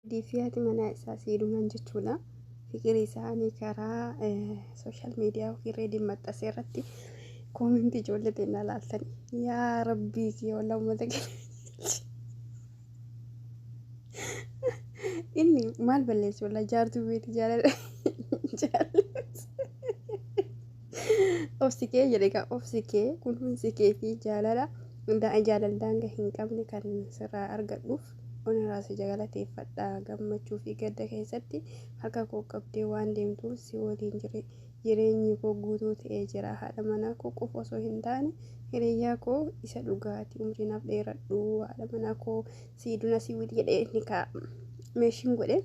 Fi haati manaa isaa siidumaan jechuudha. Fiqirii isaanii karaa social media yookiin reediin maxxasee irratti koomentii ijoollee teennaa laaltanii. Yaa rabbii kiyya walaa uummata keenya. Inni maal balleesse walaa jaartuu beeti jaalala jaalala. Obsi kee jedhe egaa obsi kee kunuunsi kee fi jaalala jaalala daangaa hin qabne kan sirraa argadhuuf onirraa si galateeffadha. Gammachuu fi gadda keessatti harka koo qabdee waan deemtuuf si waliin jireenyi koo guutuu ta'ee jira. Haadha manaa koo qofa osoo hin taane hiriyyaa koo isa dhugaati. Umrii naaf dheeradhu. Haadha manaa koo sii duna sii wili jedhee inni kaa meeshiin godhe.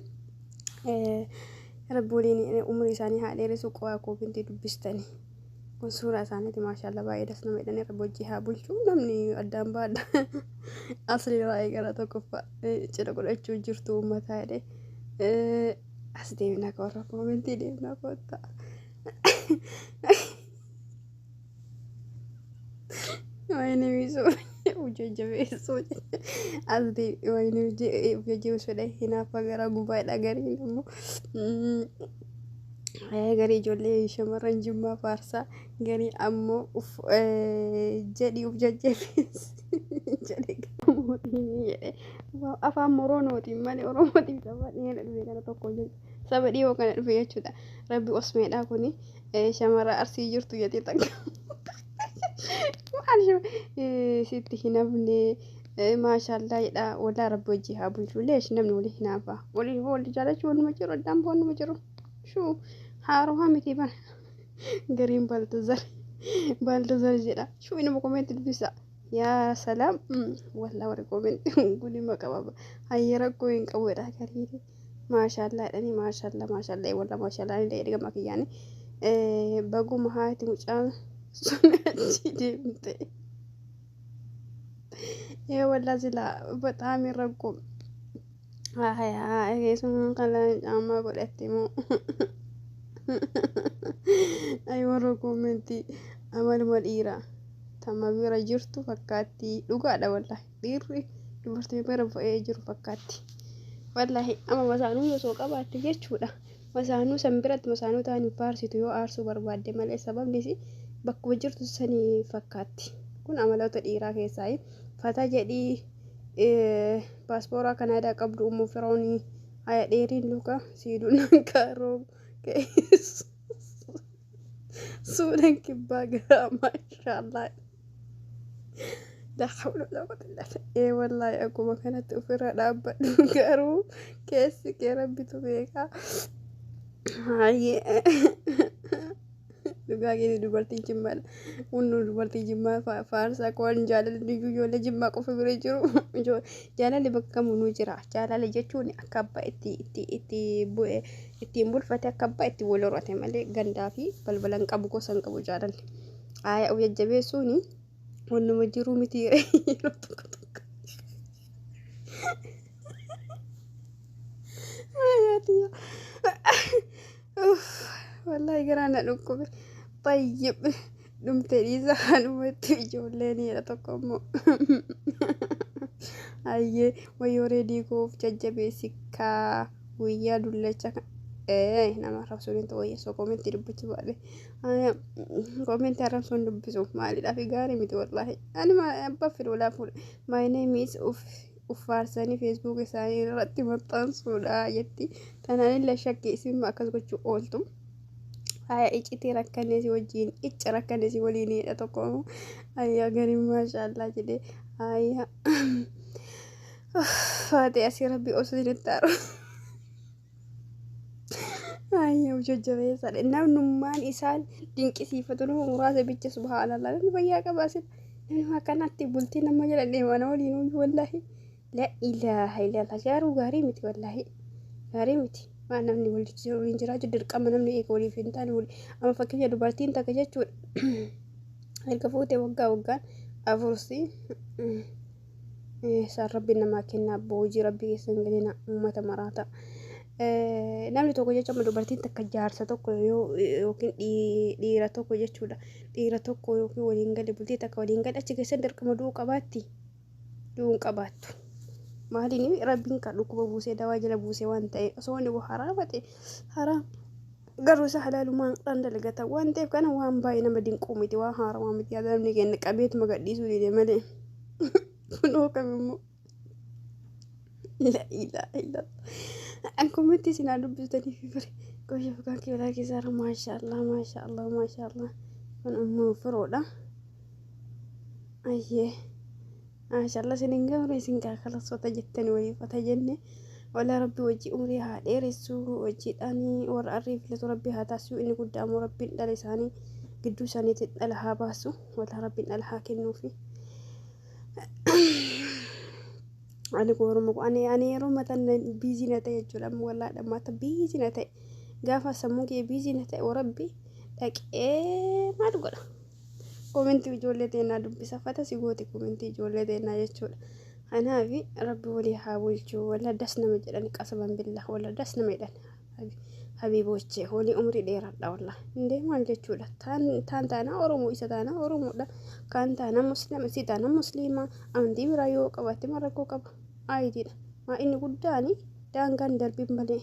Rabbi waliin umrii isaanii haa dheeressu qo'aa koomentii dubbistanii. Kun suuraa isaaniiti maashaallah baay'ee das nama jedhanii rabbi hojii haa bulchu namni addaan baadha. Asli raa'ee gara tokkoffaa cidha godhachuu jirtu uummataa jedhee. As deemnaa ka warra koomentii deemnaa koottaa. Wayne miisuu jajjabeessuu as wayne jajjabeessuu hinaafa gara gubaadha gariin immoo garii ijoollee shamarran jimmaa faarsaa garii ammoo uf jedhi uf jajjabeessi jedhe mootiin jedhe afaan Oromootiin malee Oromootiin saba dhiyeena dhufe kana tokko saba dhiyoo kana dhufe jechuudha. Rabbi osmeedha kuni shamara arsii jirtu jettee takka maal sitti hin hafne maashaallah jedha walaa rabbi hojii haa bulchu leesh namni walii hinaafa walii walii jaalachuu wanuma jiru addaan wanuma jiru shuu haaroo miti bana gariin baltazar baltazar jedha shuu inuma komeenti dubbisa yaa salaam wallaa warri komeenti gudima qaba hayya rakkoo hin qabu jedha gariin maashaallah jedhanii maashaallah maashaallah wallaa maashaallah illee ergama kiyyaani baguma haati mucaan sun achi deemte. Ee wallaa silaa በጣም rakkoo haa sun kana caamaa godhatte moo ay warra koomentii amaluma dhiiraa tama bira jirtu fakkaatti dhugaadha wallahi dhiirri dubartii bira ba'ee jiru fakkaatti wallahi amma masaanuu osoo qabaatte jechuudha masaanuu san biratti masaanuu ta'anii faarsitu yoo aarsuu barbaadde malee sababnis bakkuma jirtu sanii fakkaatti kun amaloota dhiiraa keessaa fata jedhii paaspooraa Kanaadaa qabdu ummu firoonii haya dheeriin luka siiduun karoo suudhan kibbaa garaa maashaallah la hawla wala quwwata illa billah ee wallahi akkuma kanatti ofirra dhaabbadhu garuu keessi kee rabbitu beekaa hayyee dhugaa keeti dubartiin jimmaa hundu dubartii jimmaa faarsaa waan jaalalli iyyuu ijoollee jimmaa qofa bira jiru jaalalli bakka kamuu nu jira jaalala jechuun akka abbaa itti itti itti bu'e ittiin bulfate akka abbaa itti wal horate malee gandaa fi balbala hin qabu gosa hin qabu jaalalli aayaa of jajjabeessuuni wannuma jiruu miti yeroo tokko tokko ayaatiya wallahi garaa na dhukkube tayyib dhumte dhiisa kanumatti ijoolleen jedha tokko immoo ayyee wayyoo reedii koof jajjabeessi kaa guyyaa dullacha nama arrabsuun hin ta'u wayyeessoo koomentii dubbachuu baadhe koomentii arrabsuun dubbisu maaliidhaaf gaarii miti wallahi ani abbaa fedhe walaa fuudha my name is uf uffaarsanii feesbuuk isaanii irratti maxxansuudha jetti tanaan illee shakkii isin akkas gochuu ooltu. Haya iccitii rakkanne si wajjin icca rakkanne si waliin jedha tokko ayyaa gariin maashaallah jedhe ayyaa faatee asii rabbi osoo isinitti aaru. Ayyaa jajjabeessaadha namnummaan isaan dinqisiifatu nama muraasa bicha subhaanallah namni fayyaa qaba asii namni akkanatti bultii nama jala deeman waliin wallahi la ilaaha illallah jaaruu gaarii miti wallahi gaarii miti. Waan namni waliin jiraachuu dirqama namni eega waliif hin taane amma fakkeenya dubartiin takka jechuudha erga fuutee waggaa waggaan afursi isaan rabbi namaa kennaa abboo hojii rabbii keessa hin galina uummata maraata. Namni tokko jechuun amma dubartiin takka jaarsa tokko yookiin dhiira tokko jechuudha dhiira tokko yookiin waliin gale bultii takka waliin gale achi keessatti dirqama du'uu qabaatti du'uu hin qabaattu. Maaliin rabbiin kan dhukkuba buusee dawaa jala buusee waan ta'e osoo inni haraama ta'e haraam garuu isa halaalumaan dhaan dalagata waan ta'eef kana waan baay'ee nama dinquu miti waan haarawaa miti yaada namni kenna qabeetuma gadhiisuu dide malee kunoo kamimmoo la ilaaha illallah an komentii isin haa dubbistanii fi fire gosa fukaan kibilaa keessaa maashaallah maashaallah maashaallah kun immoo firoodha ayyee maashaallah isin hin gamre isin kaakalasota jettani waliifata jenne wala rabbi wajji umrii haa dheeressu wajjiidhaan warra arrii filatu rabbi haa taasisu inni guddaa immoo rabbiin dhala isaanii gidduu isaaniitti dhala haa baasu wala rabbiin dhala haa kennuufi. Ani Oromoo ani yeroo mataan biizii na ta'e jechuudha wallaa dhammaata biizii na ta'e gaafa sammuu kee biizii na ta'e rabbi dhaqee maal godha komentii ijoollee teennaa dubbisa fata si gooti komentii ijoollee teennaa jechuudha. Kanaaf rabbi walii haa bulchu walla das nama jedhan qasaban billah walla das nama jedhan habiibochee walii umrii dheeradha walla indee maal jechuudha taan taanaa Oromoo isa taanaa Oromoodha kaan taanaa Musliima si taanaa Musliima amantii biraa yoo qabaatte maal rakkoo qaba aayidiidha maa inni guddaani daangaan darbiin malee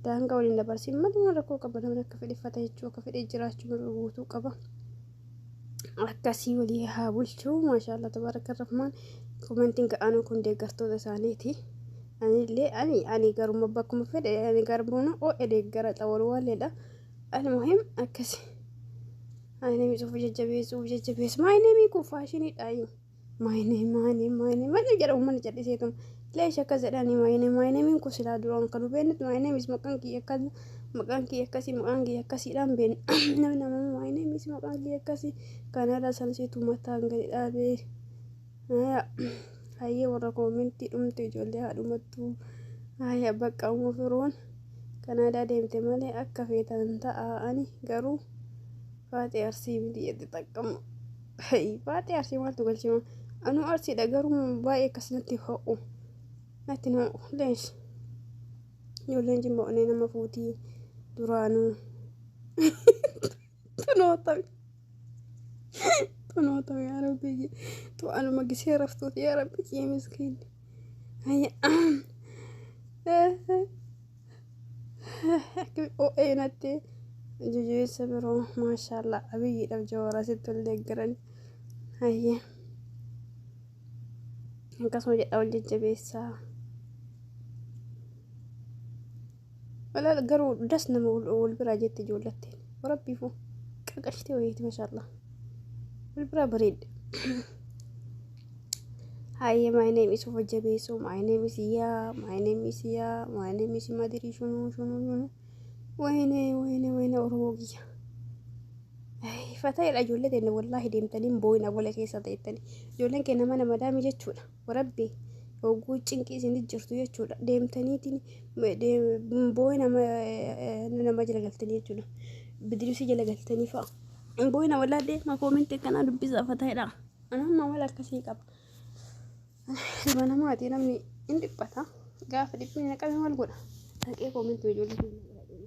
daangaa waliin dabarsiin malee maal rakkoo qaba namni akka fedhe jechuu akka fedhe jiraachuu mirga guutuu qaba. Akkasii walii haa bulchuu maashaallah tabaaraka rahmaan komentiin ga'aanu kun deeggartoota isaaniiti. Anillee ani ani garuma bakkuma fedhe ani garbuun o'e deeggara xawalwaleedha. Almuhim akkasi. Ani nami suuf jajjabeessuuf jajjabeessu maay nami kun faashiniidha. Maay nami maay nami maay nami maal jedha uummanni calliseetuma. Leesh akkas jedhanii maay nami maay namiin kun silaa duraan kan hubennutti maay namis maqaan kiyya akkas maqaan kiyya akkasii maqaan kiyya akkasiidhaan beekna. Namni nama maay namis maqaan kiyya akkasii kanarra sansiitu mataan gadi dhaabee. Hayyee warra koomentii dhumte ijoollee haadhumattuu haya bakka uuma firoon Kanaadaa deemte malee akka feetan ta'a ani garuu faaxee arsii miti jette takkama. Faaxee arsii maaltu galchima? Anuu arsiidha garuu baay'ee akkas natti ho'u. Natti ho'u leensi. Ijoolleen jimma onnee nama fuutii duraanuu. Tunootami. Tunootami yaa rabbi. Tu anuma gisee raftuuti yaa rabbi kiyya miskiinni. O'ee natti jajjabeessa biroo maashaallah abiyyiidhaaf jawara sitti ol deeggaran. Hayyee. Akkasuma jedha ol jajjabeessaa. Walaa garuu das nama wal biraa jette ijoollatteen. Rabbiifu qaqashtee wayiiti maashaallah. Wal biraa bareedde. Hi, my name is Jabeso. My name is Ya. My name is Ya. My name is Madiri Shunu Shunu Shunu. Wayne wayne wayne Oromoo kiyya. Fata'eedha ijoollee teenne wallaahi deemtanii boo'ina bola keessa ta'ettanii. Ijoolleen keenya mana madaamii jechuudha. Warabbi hogguu cinqii isin jirtu jechuudha. Deemtaniitiin boo'ina nama jala galtanii jechuudha. Bidiruusii jala galtanii fa'a. Boo'ina wallaahi deemaa koomentii akkanaa dubbisaa fata'eedha. Anaan amala akkasii qaba. Ilma namaati namni hin dhiphata. Gaafa dhiphinni na qabe maal godha? Dhaqee koomentii ijoollee keenya bira deema.